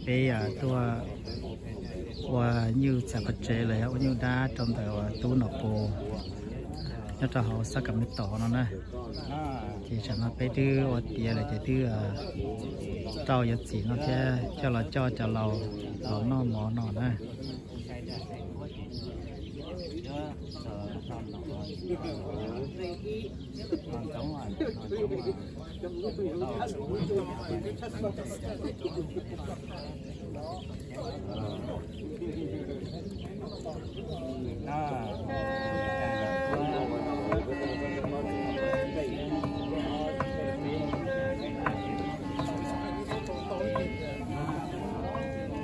Peb tuaj ua nyuj txav qhov tsev los yog ua nyuj dab rau ntawm tub Nom Pus nyob rau hauv Sacramento no na. Ces tsam no peb twb ua tiav lawm ces twb rau yuav txiv no thiab coj los coj cov laus los noj mov no na.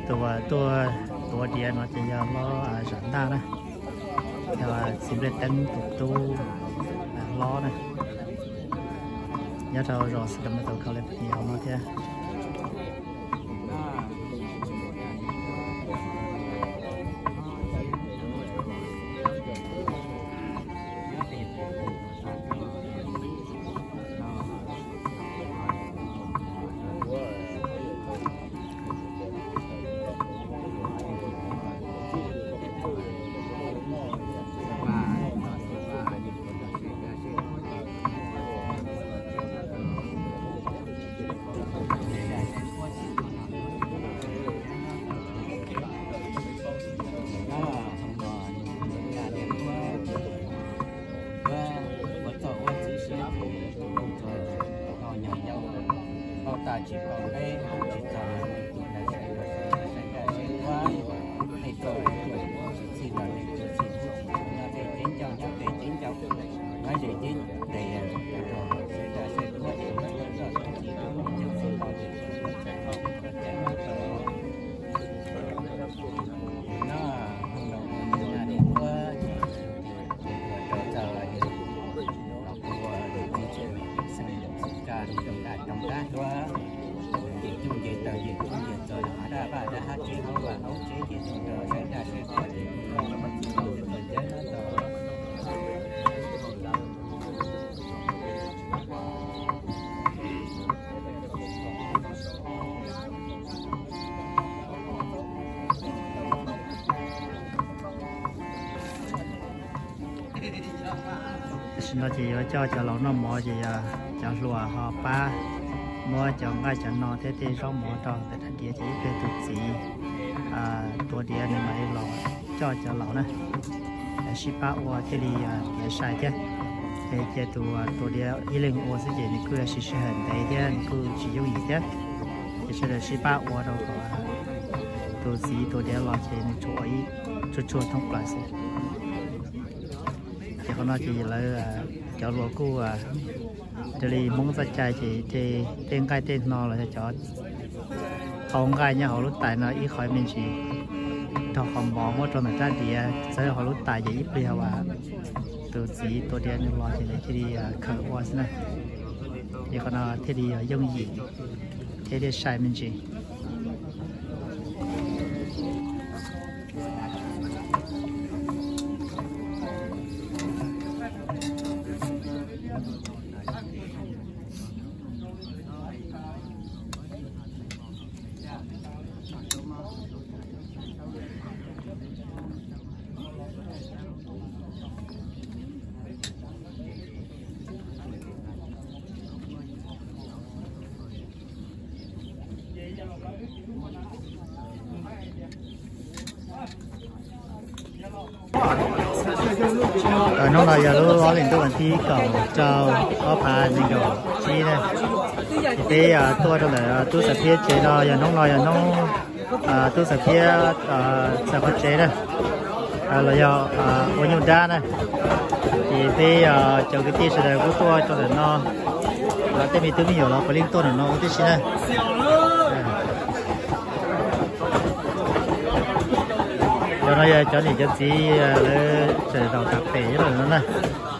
Tus tuaj tuav diav no ces yog hlob Zam Ntaj na, yog txiv nplej teeb tus tub hlob na, nyob rau zos Sacramento, California no thiab. Tam sim no ces yuav coj cov laus noj mov ces yog cov hluas ho pab muab cov nqaij cov no thiab tej zaub mov rau ntawm rab diav ces ib pliag tus txiv tuav diav nws mam li los coj cov laus na. Sib pab ua thiaj li tiav sai thiab. Ces cia tus tuav diav ib leeg ua xwb ces nws kuj yog sij hawm ntev thiab nws kuj tsis yooj yim thiab. Ces sawv daws sib pab ua rau kom tus txiv tuav diav los ces nws tsuas ua ib tsuag tsuag thoob plaws xwb. Ces qhov no ces lawv cov hluas kuj raws li Hmoob txoj cai ces tej nqaij tej hno los yog cov tau nqaij nyob hauv lub tais no ib qho me ntsis raug qhov mov muab rau ntawm rab diav txawb hauv lub tais ces ib pliag uas tus txiv tuav diav nws los ces lawv thiaj li khaws ua xwb na. Ces qhov no thiaj li yooj yim thiab thiaj sai me ntsis. Hnub no yog lub ob hlis ntuj vas thib kaum rau ob phav nees nkaum tsib na. Ces peb tuaj rau ntawm tub Xav Phiab tsev no yog hnub no yog hnub tub Xav Phiab txav qhov tsev na, los yog ua nyuj dab na. Ces peb cov kwv tij sawv daws kuj tuaj rau ntawm no, tej me tub me nyuam los puav leej tuaj ntawm no ua tib si na. Cov no yog cov niam cov txiv lawv tseem zaum tas pem nyob ntawm no na.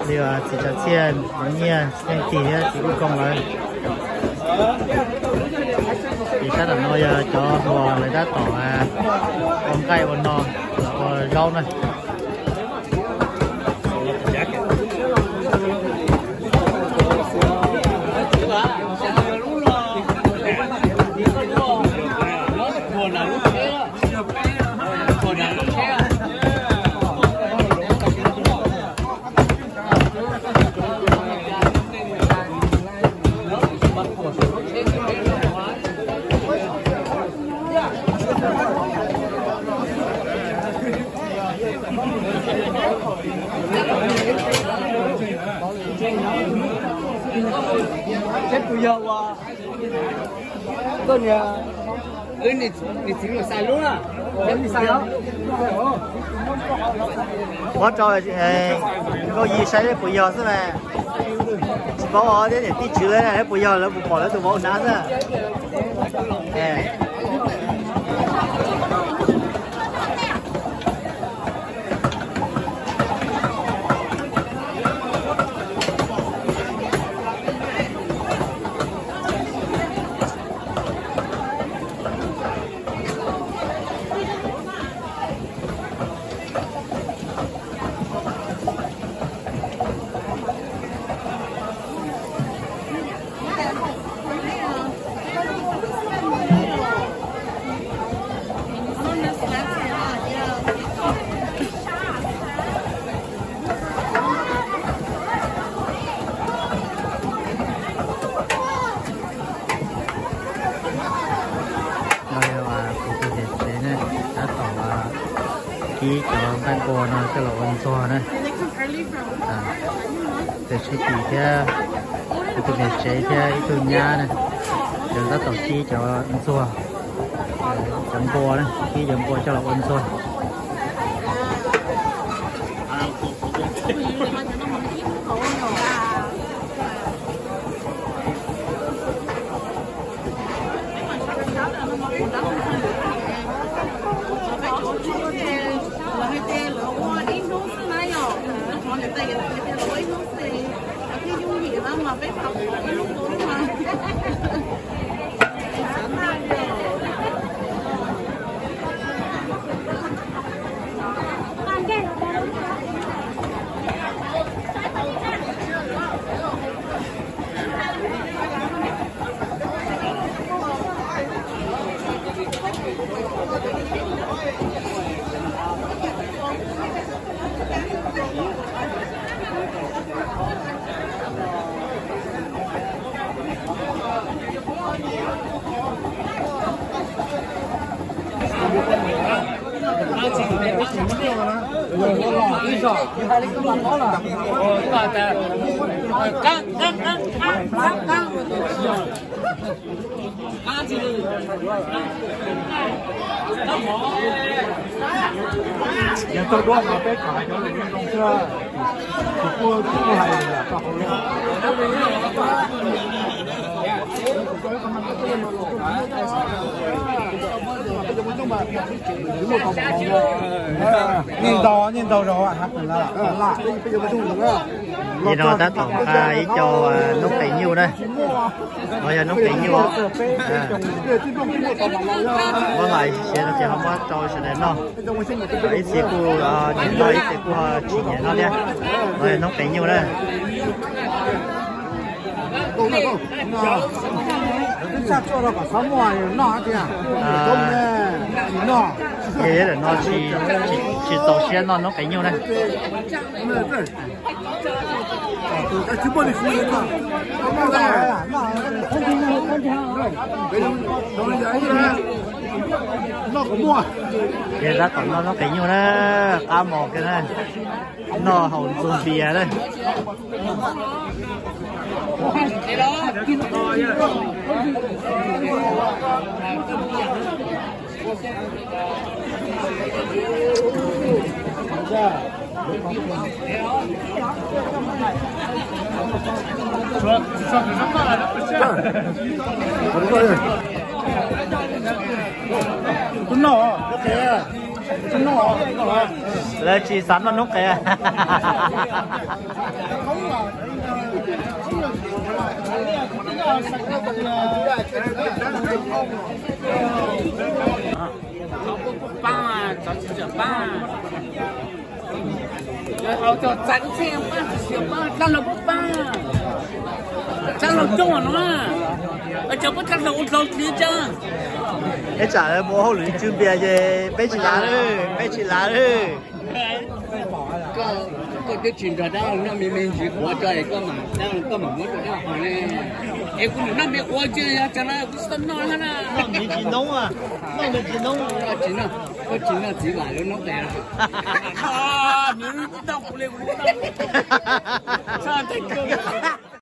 Li txiv Tsav Txhiaj, Nyiaj, Nyiaj Tig thiab txiv Kuj Kooj lawv. Ces sab tom no yog cov hluas lawv tab tom ua nqaij ua no, ua zaub na. Peb puas yog uas koj niag wb niag txiv mus xav lub na, peb mus xav os. Muab rau Nkauj Yig saib puas yog xwb mas. Tsis paub os, thiab niam tij tswv lawv na, puas yog lawv puas pom lawv tus vauv hnav xwb. No yog kuv tus niam tsev ne, tab tom kib cov nqaij npua no coj los ua ntxuag na. Tus tsheb tim thiab kuv tus niam tsev thiab ib tug nyab na, lawv tab tom kib cov ntxuag, cov npua na, kib cov npua coj los ua ntxuag. Yog tau duab qhov peb kom hais cov lus zoo xwb, tus kuj tsis hais tau hauv li. Yeej ntau, yeej ntau zog hab. Li no tab tom nqa ib co noob qes nyuj na. No yog noob qes nyuj. Muab lais siav no ces ho muab rau sawv daws noj. Ib txhia kuj nyiam noj, ib txhia kuj tsis nyiam noj thiab. No yog noob qes nyuj na. Yog no tsis, tsis txaus siab noj noob qes nyuj na. Ces tab tom noj noob qes nyuj na, qab mos kiag na, noj haus ntxuag npias na. Lawv tsis xav noj noob qes. Peb tsam mus hauj lwm tsw npias ces peb tsis lav lawm, peb tsis lav lawm. Koj twb tsis nrog dab laug noj me me ntsis quav tso es koj mam, dab laug koj mam muab rau dab laug haus ne. Es kuv nim noj me quav tsis yog tsam no kuv tsis tau noj na. Noj me ntsis noob, noj me ntsis noob. Koj tsis noj, koj tsis noj txiv vam lub noob tes los? Nws tau kuv li kuv tau.